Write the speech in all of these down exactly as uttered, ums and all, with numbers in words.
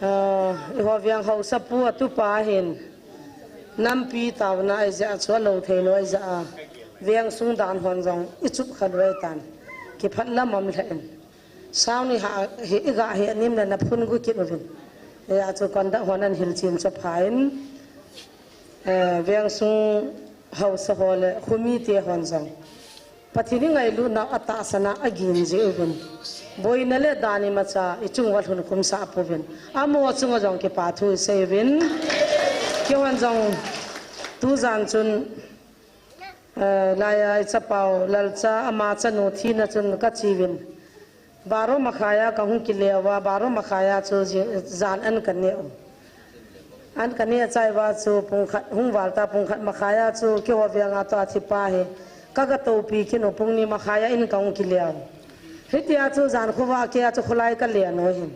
Ah, eiho veng haosapu atupa hin nampi taona ahi jeh a chu alou thei lou ahi jeh a, veng sung dan hon jong ichup kha lou ahitan, kiphat lam um lheh in. Sauni ha hi iga hi anim le na phun gu kit uvin. Hijeh a chu conductor hon ahin hilchen chu aphan, eh, veng sung haosa ho le khomite hon jong Pathen ingailutnau atahsan a agin jeh uvin, boina le dan imacha ichung uva lhun khum sah pouvin, amaho chunga jong kipa thu isei uvin. Keihon jong tujan chun, eh, laiya ichapau Lalcha ama chanu thina chun kache uvin, baro makhai a kahung kile uva, baro makhai a chu ji-, jan an kaneh u. An kaneh chai uva chu pung khat hung val ta, pung khat makhai a chu keiho veng a tua thipa hi kaga toupi kit u, pung ni makhai a in kahung kile u. Hitia chu jan khovah a kei a chu kholai kalen u ahin.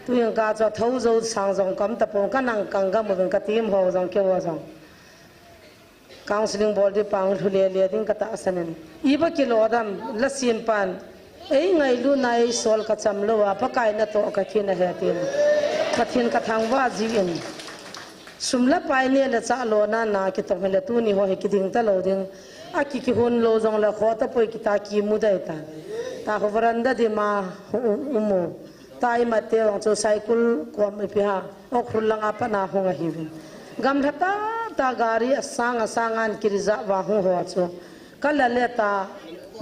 Tuin ka chu thou jou sang jong kaum tapon, kanang kang gam uvin, ka team ho jong keiho jong counselling bol ding pang lhu lele ding katahsan in. Iba kilou dam, lasim pan, eingailutna eisol kacham lou a, Pakai natoh kakhin ahi tin Pathen kathangvah jin. Sum le pai neh le chah lona na kitong hile tuni ho hi kiding talou ding. Aki kihon lou jongle kho tapoi kita kimu dei tan. Tua khu veranda dima khu um u. Tua imat te vang chu cycle kom ipi ham, Ukhrul langa pat a hung ahiuvin. Gamla tahtah gari asang asang in ki reserve uva hung ho chu kala le ta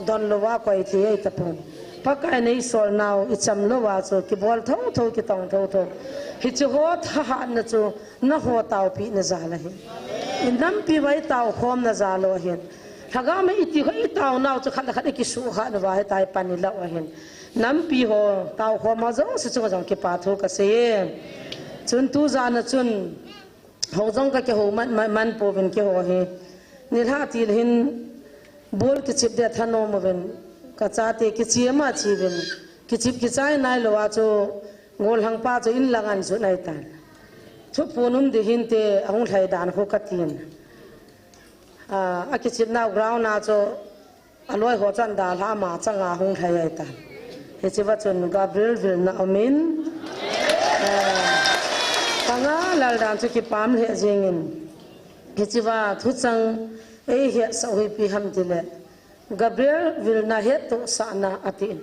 don louva koi thei ahitapon. Pakai in eisolnau icham louva chu kibol thotho, kitong thotho. Hiche ho thahatna chu nangho taopina jal ahi. Inampi uva itaokhomna jal u ahin. Lhagao ma iti ho itaonau chu khat le khat ikisuhkhah nauva hitia hi pan ilah u ahin. Nampi ho taokhom ho jouse chunga jong kipa thu kaseiye. Chun tujan a chun hou jong kakihou man, man, man pouvin keiho hi. Nilhah til hin ball kichip ding thanom uvin, kachate kichep ma chep uvin, kichep kichai nailou a chu gollhangpa chu in lang ahin jot ahitan. Thuphon um ding hinte, ahung lhai dan khu katin. Ah, akichepnau ground a chu aloi ho chu ahin dalha, ama changa hung lhai ahitan. Hichea chun Gabriel Vilna aumin, ah, panga lal dan chu kipah lheh jengin. Hichea thuchang eihetsah u hi ipi ham tile, Gabriel Vilna hettohsahna atin.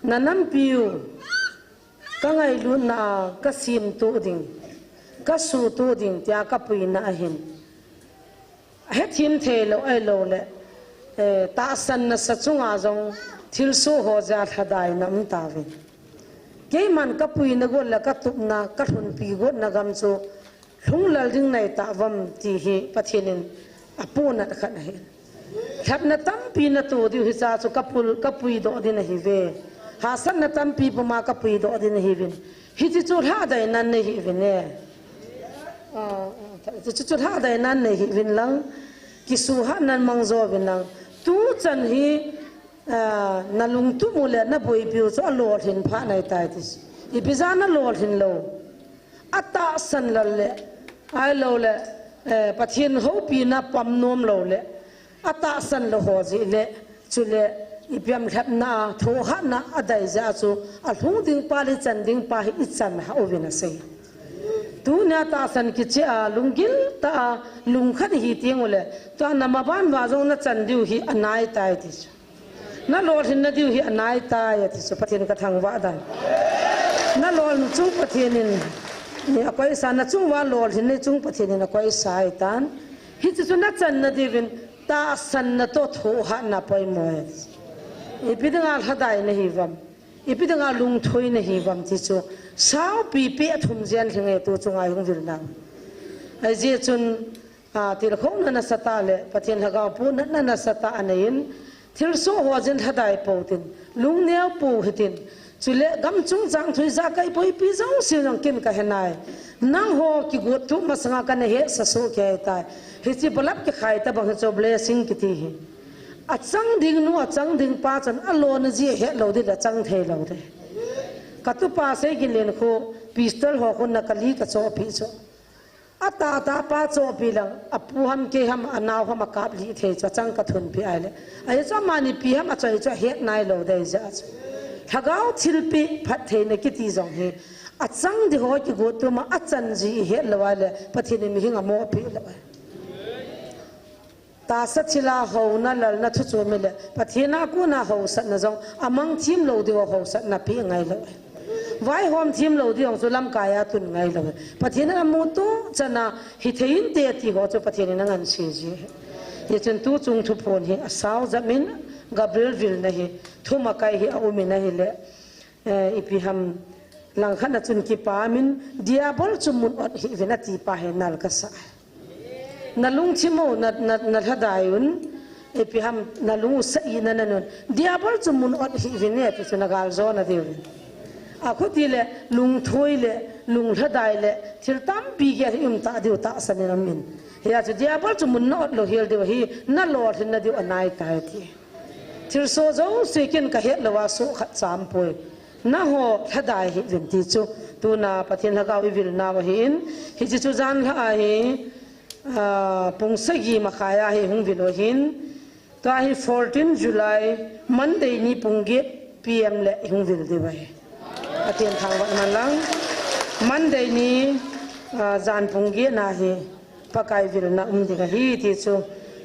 Nanampiu kangailutna a kasemtoh ding, kasuhtoh ding tia kapuina ahin. Hethem theilou ahiloule, eh, tahsan nasa chunga jong thilsoh ho jeh a lhadaina umtauvin. Keiman kapuina got le katupna, kalhunpi gotna gam chu lhunglel ding nahi tauvam ti hi Pathen in apohnat khat ahi. Lhepna tampi nato diu hiche chu kapul, kapuidoh ding nahiuve. Hahsatna tampi puma kapuidoh ding nahiuvin. Hiche chu lhadainan nahiuvin e. Ah, ah, hiche chu lhadainan nahiuvin lang. Kisuhatnan mang jouvin lang. Tuchan hi, ah, nalungtup u le naboipiu chu alolhin phat nahitai ti. Ipi jeh a nalolhin lou. Atahsan lou le, ahiloule, eh, Pathen houpina pom nom lou le, atahsan lou ho jeh le, chule, ipi ham lhepna a, thohhatna a adei jeh a chu, alhung ding pa le ichan ding pa hi ichan hah uvin asei. Tunia tahsan kicheh a, lunggil tah a, lungkhat ihi tengule, tua namaban uva jong nachan diu hi anaitai ti chu. Nalolhinna diu hi anaitai ati chu Pathen kathangvah dan. Nalolhin chung Pathen in, eh, akoisa, nachung uva lolhinna chung Pathen in akoisa ahitan. Hiche chu nachanna diuvin tahsanna toh thohhatna poimo e. Ipi dinga lhadai nahiuvam. Ipi dinga lungthoi nahiuvam ti chu. Saupi peh thum jen lhing e tu chunga hung vilna. Ahijeh chun, ah, tilkhouna nasatah le Pathen lhagao puhnatna nasatah aneiyin, thilsoh ho jeh in lhadai pou tin, lungneo pou hitin, chule gam chungchang thu ijakai boipi jouse jong ken kahenai. Nangho kigot tup masanga kana hetsah soh kei ahitai. Hiche bulb kikhai tobang hi chu blessing kiti hi. Achang ding nu, achang ding pa chun alona jeh ahet lou ding le achang thei lou ding. Katupa Seiginlen khu pistol ho khu na kali kachohpeh chu. Atahtah pa chohpeh lang, apu ham kei ham, anao ham akaplih thei chu achang kathunpeh ahile. Ahi chu amani ipi ham achoi chu ahet nailou ding ahijeh chu. Lhagao thilpeh phattheina kiti jong hi Achang ding ho kigot tuma achan ji ihet lou a le, Pathen in mihing amoh peh lou a. Tahsa thilha houna lalna thu chu mi le, Pathen a kona hausatna jong, amang thim lou ding ho hausatna peh ngai lou a. Vaihom thim lou ding ho chu lamkai a tun ngai lou a. Pathen in amu tu chana hithei inte ti ho chu Pathen in angan se ji. Hichun tuchung thuphon hi asao jep in Gabriel vilna hi, thumakai hi aum in ahile, Eh, ipi ham langkhat na chun kipa min, Diabol chu mun ot hih uvin ati pa hi nal kasa. Na lungthim u, na, na, na lhadai un, ipi ham na lung u sa i na nanun. Diabol chu mun ot hih uvin e, ti chu na gal jo na diu vin. Akhuti le, lungthoi le, lung lhadai le, thil tampi ge hi um ta diu tahsan in amin. Hia chu Diabol chu mun na ot lou hel diu hi, na lolhin na diu anai tai ti. Thilsoh jouse ken kahet lou a soh khat cham poi. Nangho lhadai hih uvin ti chu. Tuna Pathen lhagao ivil nau ahin. Hiche chu jan lha ahi, ah, pung sagi makhai a hi hung vil u ahin. Tua hi fourteen July, Monday ni pung get P M le hung vil diu ahi. Pathen thangvah man lang. Monday ni, ah, jan pung get na hi. Pakai vilna um ding ahi ti chu,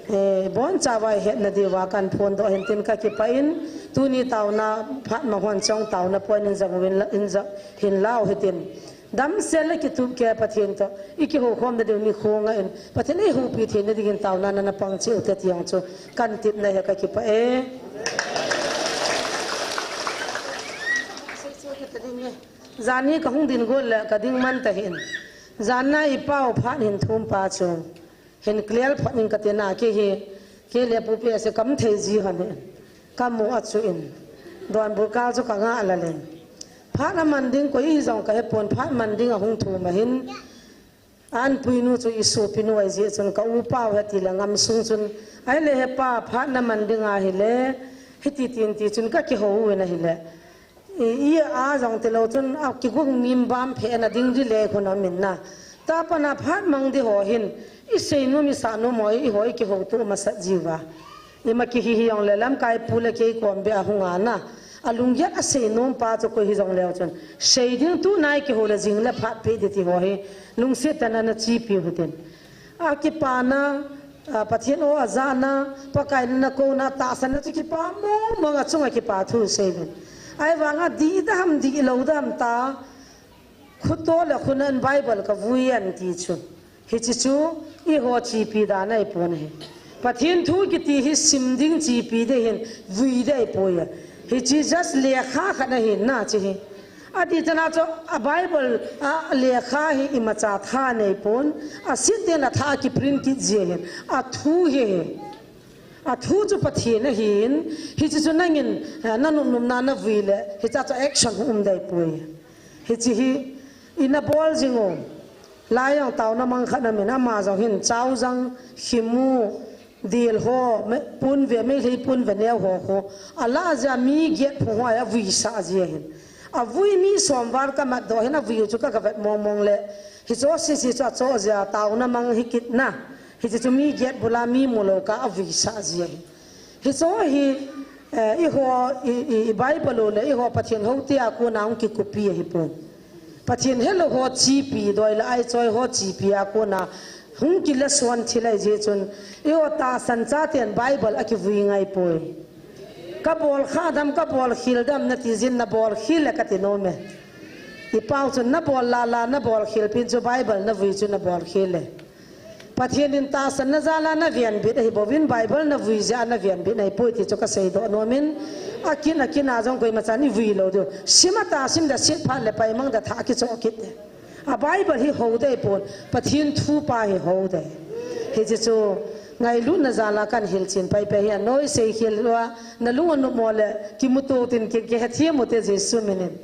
eh, boncha vai hetna diuva kan phondoh hin tin kakipah in, tuni taona phat ma hon chong taona point in jang uvin la, in jang hin lau hitin. Damsel le kitup kei Pathen toh, ikihoukhom na diu nikho ngah in, Pathen in eihoupi theina dingin taona nana pang cheh ute ti jong chu, kan tipna hi kakipah e. Jani kahung ding got le kading man tahin. Janna ipa u phat hin thum pa chu. Hin clear phat in kati na kei hi, kei le Pu P S kam thei ji hon hin. Kamu a chu in. Donbur kal chu kanga lalen. Phat aman ding koi hijong kahepon phat man ding ahung thum ahin. Anpuinu chu isopinu ahi jeh chun ka upa u hiti le ngam sung chun. Ahile hepa phat naman ding ahile. Hiti tin ti chun kakihou in ahile. I, i a jong tilou chun, a kigung mim bam phe na ding di le khun amin na. Tapana phat mang di ho hin, isei nom, isah nom ho, iho ikihouto masat jiuva. Ima kihi hi jong le lamkai pu le kei kom be ahung a na. Alungget asei nom pa chu koi hijong leu chun. Sei ding tuna ikihou le jing le phat pe di ti ho hi. Lungset tah in ana chepi u hitin. Akipana, a, Pathen o ajahna, Pakai in ana kouna, tahsanna chu kipa mong mong a chunga kipa thu seivin. Ahivanga dih dam, dih lou dam ta, khuto le khun in Bible kavui an ti chu. Hiche chu, eiho chepi dan ahipon ahi. Pathen thu kiti hi sim ding chepi ding ahin, vui ding ahipoi. Hiche just lekha khat ahin na hiche hi. Ati chana chu a Bible a lekha hi imacha tha neipon, asit teng le atha a kiprint kit ji ahin, athu hi ahi. Athu chu Pathen ahin, hiche chu nangin, eh, nanop nopna navui le, hicha chu action hung um ding ahipoi. Hiche hi, ina bol jing u. Lai jong taona mang khat namin, ama jong hin, chao jang, khimu, Dil ho, me, pun ve, Meitei pun ve neo ho khu. Alah jeh a mi get phu ho a vuisah ji ahin. Avui mi som val kamat doh hin avui u chu ka, kavet mong mong le. Hiche sese chu achoh jeh a taona mang hi kit na. Hiche chu mi get bula mi mulou kah a avuisah ji ahin. Hiche hi, eh, eiho, i, i, i Bible u le, eiho Pathen hou tia kona hung kikopi ahipon. Pathen helou ho chepi, doi le aichoi ho chepi a kona hung kileson thil ahi jeh chun, eiho tahsan chaten Bible akivui ngai poi. Kabol kha dam, kabol khel dam nati jin, nabol khel le kati nom e. Ipau chun nabol la la, nabol khel pen chu Bible navui chu nabol khel e. Pathen in tahsanna jal a navenbit ahi bouvin Bible navui jeh a navenbit ahipoi ti chu kasei doh nom in, akin akin a jong koima chan ivui lou diu. Sim a ta sim da sit phat le paimang da tha kichoh kit e. A Bible hi hou ding ahipon, Pathen thu pa hi hou ding. Hiche chu ngailutna jal a kan hilchen pai pai hi anoi sei khel lou a, nalung anop mo le kimuto tin ki, kihethem u te Jesu min in.